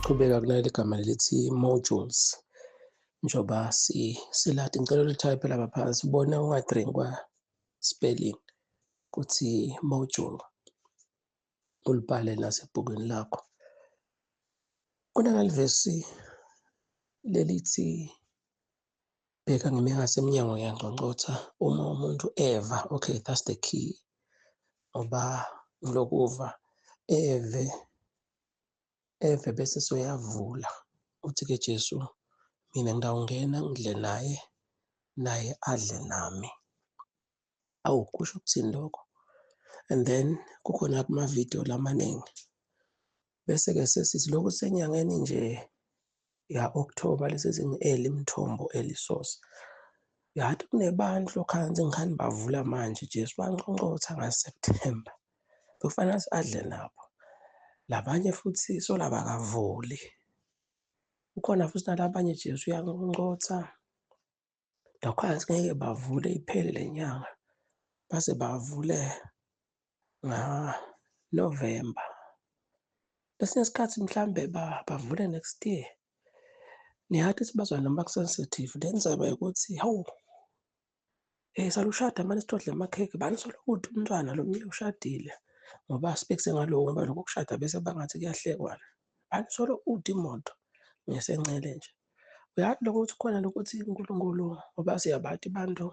Siyachubeka kunaleli gama lelithi modules njengoba silathi ngicela ulithayiphe lapha phansi ubone ungadrinkwa spelling kuthi module ulibhale nasebhukwini lakho. Kunaleli vesi lelithi bheka ngime ngasemnyango ngiyangqongqotha uma umuntu eva, okay, that's the key, ngoba ngilokuva eve eve bese soyavula uthi-ke Jesu mina ngidawungena ngidle naye naye adle nami. Awu kusho ukuthini lokho? And then kukhona kumavidiyo lamaningi bese-ke sesithi lokhu senyangeni nje ya-October lesithi ngi-early mthombo early source. Yathi kunebantu lokhansi ngikhani bavula manje Jesu banqonqotha ngaSeptember bekufanele adle nabo. Labanye futhi solaba kavuli. Kukhona futhi nalabanye Jesu uyanqonqotha lokhansi ngeke bavule iphele le nyanga baze bavule nga-November. Kwesinye isikhathi mhlambe bavule next year. Niyathi ukuthi bazwa noma ku-sensitive le ndzaba yokuthi hawu salushada mane sitodla amakhekhe bani solokuthi umntwana lo munye ushadile ngoba sibekise ngaloko ngoba lokho kushada bese bangathi kuyahlekwana. Bani solo ude imoto ngesencele nje. Uyazi lokuthi khona lokuthi uNkulunkulu ngoba siyabati bantu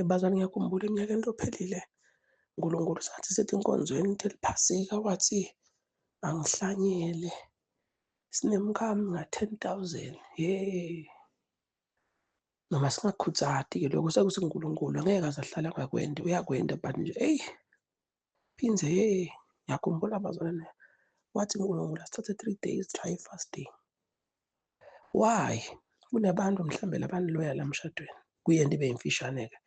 bazalwane ngiyakhumbula eminyakeni lophelile uNkulunkulu sathi sithi enkonzweni teliphasika wathi angihlanyele sinemkami nga-10,000 hey noma singakhutsati-ke lokho sekuthi uNkulunkulu angeke aze ahlale angakwenti uyakwenta but nje eyi phindze hey ngiyakhumbula bazalwane wathi uNkulunkulu asithathe 3 days dry fasting. Why? Kunabantu mhlambe labaniloya la emshadweni kuyento ibe imfishane-ke.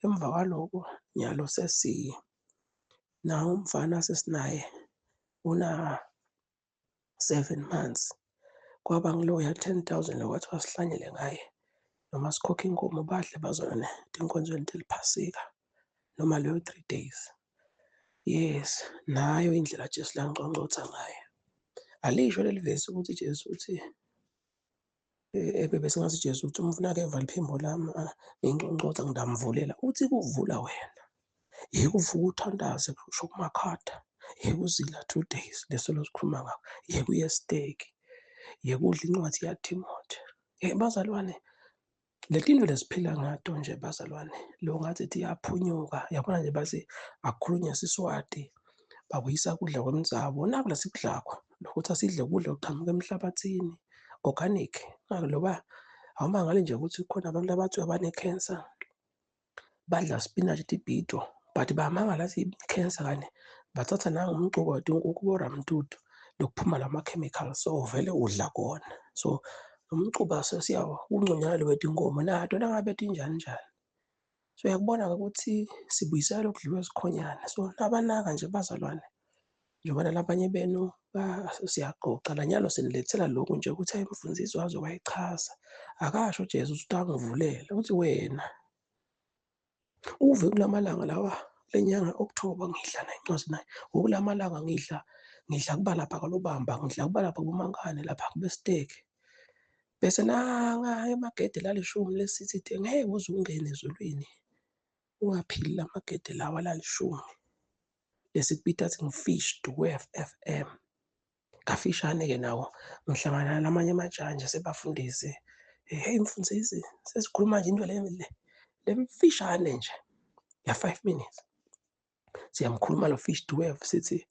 Emva kwaloko nyalo sesi nawo umfana sesinaye una 7 months kwaba ngiloya 10,000 lokwathi wasihlanyele ngaye noma sikhokha inkomo badle bazalwane tinkonzweni teliphasika noma leyo 3 days. Yes, nayo indlela Jesu lanqonqotha ngayo. Alisho leli vesi ukuthi Jesu uthi ebebe singathi Jesu uthi umfuna ke eva liphimbo lami nginqonqotha ngidamvulela uthi kuvula wena. Yeke uvuka uthandaze kusho kumakhada, yeke uzila 2 days leso losikhuluma ngakho, yeke uye esiteki, yeke udla incwadi yaTimothy. Bazalwane le tinto lesiphila ngato nje bazalwane lo ngathi thi yaphunyuka yabona nje basi akukhulunywa siSwati bakuyisa kudla kwemdzabo naku lesikudlako lokuthi asidle kudla okuqhamuka emhlabathini organic loba awumangali nje ukuthi kukhona abantu abathi abane-cancer badla spinach tibhido but bamangala athi i-cancer kani bathatha nangumcuba tinkukhu boramtutu lokuphuma lama-chemicals so vele udla kona so umcuba sesiyawo ungconywana wetinkomo nato nangabe tinjani njani. So uyakubona-ke ukuthi sibuyisela lokudliwa esikhonyana so nabanaka nje bazalwane njengoba nalabanye benu siyaqoqa lanyalo sinilethela lokhu nje ukuthi hayi mfundisi waze wayichaza akasho Jesu ukuthi angivulela uthi wena uve kulamalanga lawa lenyanga October ngidla na incwadi naye ukulamalanga ngidla kuba lapha kalobamba ngidla kuba lapha kumankane lapha kube steak bese nanga emagede lalishumi lesithi ngeke uze ungene ezulwini ungaphili lamagede lawa lalishumi lesikubita athi ngifish to FM kafishane ke nawo ngihlangana namanye amajanje sebafundisi hey mfundisi sesikhuluma nje into le lemfishane nje ya 5 minutes siyamkhuluma lo fish to wave sithi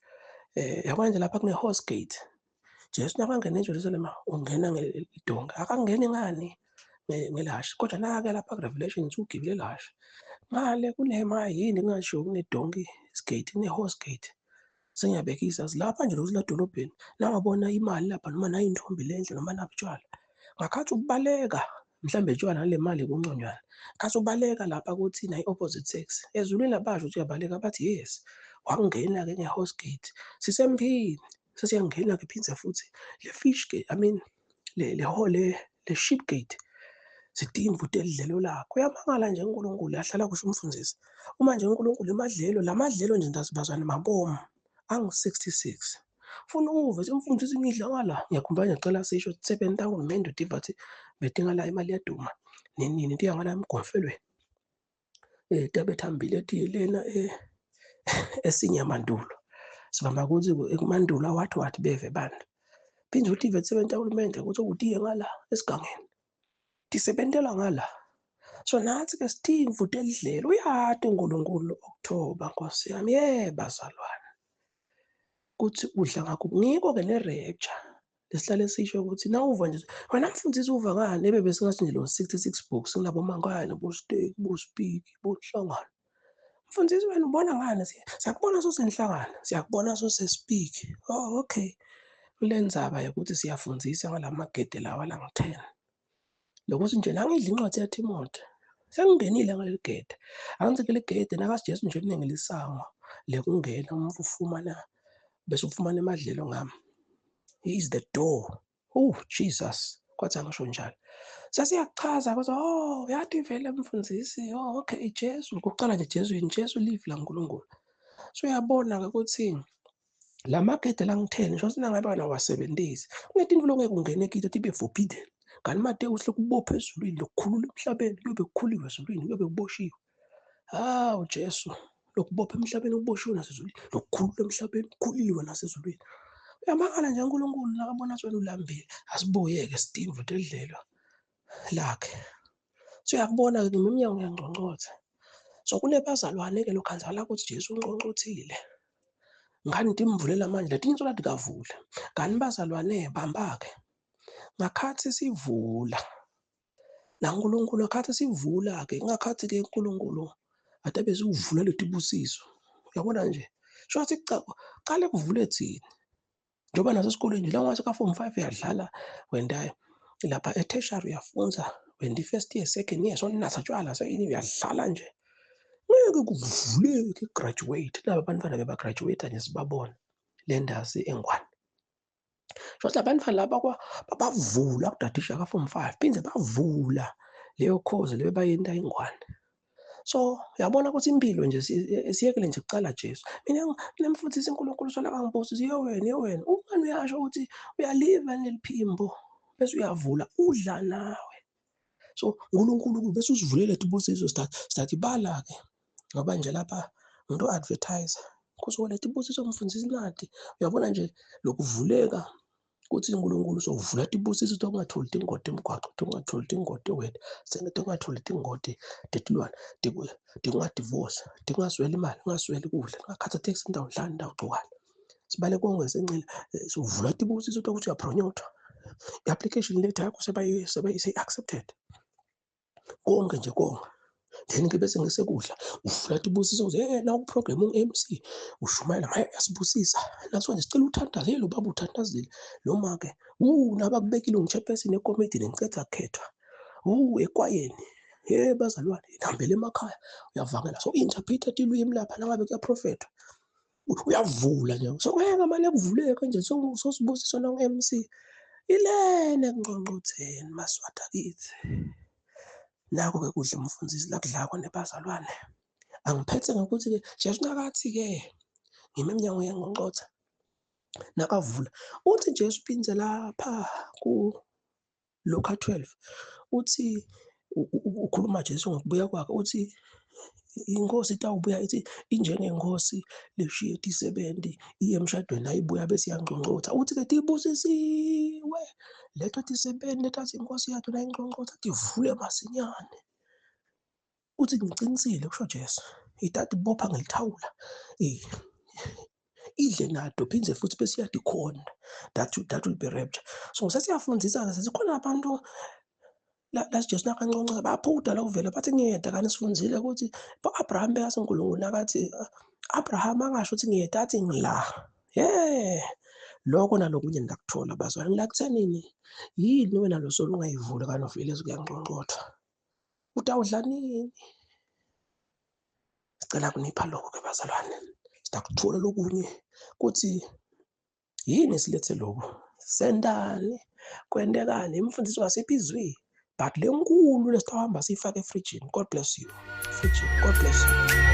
yabona nje lapha kune horse gate Jesu nakangena eJerusalema ungena ngedonga akangeni ngani ngelashi kodwa nake lapha ku Revelation ugibele lashi ngale kunema yini ngasho kunedonki gate kune horse gate sengiyabekisa silapha nje lokhu ladolobheni nawabona imali lapha noma nayo intombi lendle noma nabutshwala ngakhathi ukubaleka mhlambe tshwala nale mali kunconywana khathi ubaleka lapha kuthi nayi opposite sex ezulwini abasho ukuthi uyabaleka bathi yes wangena ke nge-horse gate sisemphini sesiyangena ke phindze futhi le fish gate I mean le hole le sheep gate sitimvu telidlelo lakho uyamangala nje uNkulunkulu ahlala kusho umfundisi uma nje uNkulunkulu emadlelo lamadlelo nje ndazibazwana mabomu angu-66 Funa uve simfundisi ngidla ngala. Ngiyakhumbula nje ngicela sisho sebenta uhulumende udiva athi bedinga la imali yaduma. Nini nini into ngala emgomfelweni. Tabethambile ethi lena esinyamandulo. Sibamba ukuthi ekumandulo wathi wathi beve bantu. Phinde uthi ivet sebenta uhulumende ukuthi utiye ngala esigangeni. Tisebentela ngala. So nathi ke sitimvu telidlela uyati uNkulunkulu October Nkosi yami ye bazalwane. Kuthi udla ngakho ngiko ke ne rapture lesihlale sisho ukuthi nawuva nje wena mfundisi uva ngani ebe besingathi nje lo 66 books ngilabo mangane bo-steak bo-speak bohlangano mfundisi wena ubona ngani siyakubona sosenhlangano siyakubona sosespeak. Oh okay, kule ndzaba yokuthi siyafundisa ngalamagede lawa langu-10 lokuthi nje nangidla incwadi yaTimothy sengingenile ngaleli gede angithi kule gede nakasijesu nje kuningi lisango lekungena umuntu ufumana bese ufumana emadlelo ngami. He is the door. Oh Jesus, kwathi angisho njalo. Sesiyachaza kodwa oh yathi vele mfundisi oh okay Jesu kuqala nje Jesu yini Jesu live la uNkulunkulu. So uyabona ke ukuthi lamagede la ngitheni ngisho sinangabe wena wasebenzisi kunetinto longeke ungene kito tibe forbidden. Kanti Mateyu uhlokubopha ezulwini lokukhulula emhlabeni kuyobe kukhuliwe ezulwini kuyobe kuboshiwe. Hawu Jesu lokubopha emhlabeni kuboshiwe nasezulwini lokukhulula emhlabeni kukhuliwe nasezulwini. Uyamangala nje uNkulunkulu nakabona wena ulambile asibuyeke sidimvu edlelwa lakhe. So uyakubona ke iminyango uyangqongqotha. So kunebazalwane ke lokhanzala ukuthi Jesu ungqongqothile. Ngani timvulela amandla letinye lathi kavula. Ngani bazalwane bamba ke. Ngakhathi sivula naNkulunkulu akhathi sivula ke ngakhathi ke uNkulunkulu atabe siwuvula letibusiso. Uyabona nje sho qale kuvule thina njengoba nasesikolweni nje la ngathi ka form 5 uyadlala wenda lapha e-tertiary uyafunza wenda i-first year second year sonatha tshwala seyini uyadlala nje ngeke kuvuleke graduate laba bantwana bebagraduate nje sibabona le ndasi engwane. Shothi abantwana laba babavula kudadisha ka form 5 phinde bavula leyo course leyo bayenta ingwane. So uyabona ukuthi impilo nje siyekele nje kucala Jesu. Mina mfundisi uNkulunkulu sola kangibusisi iyo wena iyo wena. Ungani uyasho ukuthi uyaliva neliphimbo bese uyavula udla nawe. So uNkulunkulu bese usivulela tibusiso sithi bala ke ngoba nje lapha umuntu advertiser kuzoletha ibusiso mfundisi nadi. Uyabona nje lokuvuleka kuthi uNkulunkulu sovula tibusiso ungatholi tingoti emgwaqo ungatholi tingoti wena sengithi ungatholi tingoti tetilwane tingadivorce tingasweli imali ungasweli kudla ungakhathatheki indawo dlani indawo gcokani sibale konke senqile sovula tibusiso ukuthi uyapromotha i-application letter yakho sebayi accepted konke nje konke. Then ke bese ngisekudla uvula tibusiso uze hey na uprogram ungu-MC ushumayela maye uyasibusisa naso nje sicela uthandaze lo baba uthandazile noma ke nabakubekile ungichairperson ekomiti ngicetha kukhethwa ekwayeni hey bazalwane ihambele emakhaya uyavakela so interpreter tilwimi lapha nangabe kuyaprofetha uyavula nje so ngeke manje kuvuleke nje so sosibusiso na MC ilene ekungqongqotheni maswatha kithi. Nako ke kudla umfundisi la kudlako nebazalwane. Angiphethe ngokuthi ke Jesu nakathi ke ngime eminyango yangqongqotha nakavula uthi Jesu phindze lapha ku Luka 12 uthi ukhuluma Jesu ngokubuya kwakhe uthi inkosi itawubuya ithi injengenkosi leshiye tisebenti iye emshadweni ayibuya bese iyangqongqotha uthi ke tibusisiwe leto tisebenti letathi inkosi yathu nayingqongqotha tivule masinyane. Uthi ngicinisile kusho Jesu itati bopha ngelithawula idle nato phindze futhi bese iyadikhonda that will be rapture. So sesiyafundisa ke sesikhona abantu la Jesu nakanconcoza baphuda la kuvela bathi ngiyeda kanti sifundzile ukuthi bo-Abraham bekathi uNkulunkulu nakathi Abraham angasho ukuthi ngiyeda athi ngila. Yeah lokho nalokunye ngakuthola bazalwane ngila kuthenini yini wena lo solo ungayivuli kanti uvele kuyanqonqothwa utawudla nini? Sicela kunipha lokho ke bazalwane sitakuthola lokunye kuthi yini silethe lokhu sendani kwentekani imfundiso wasiphi izwi but lenkulu lesihamba siyifake efrijini. God bless you. Frijini. God bless you.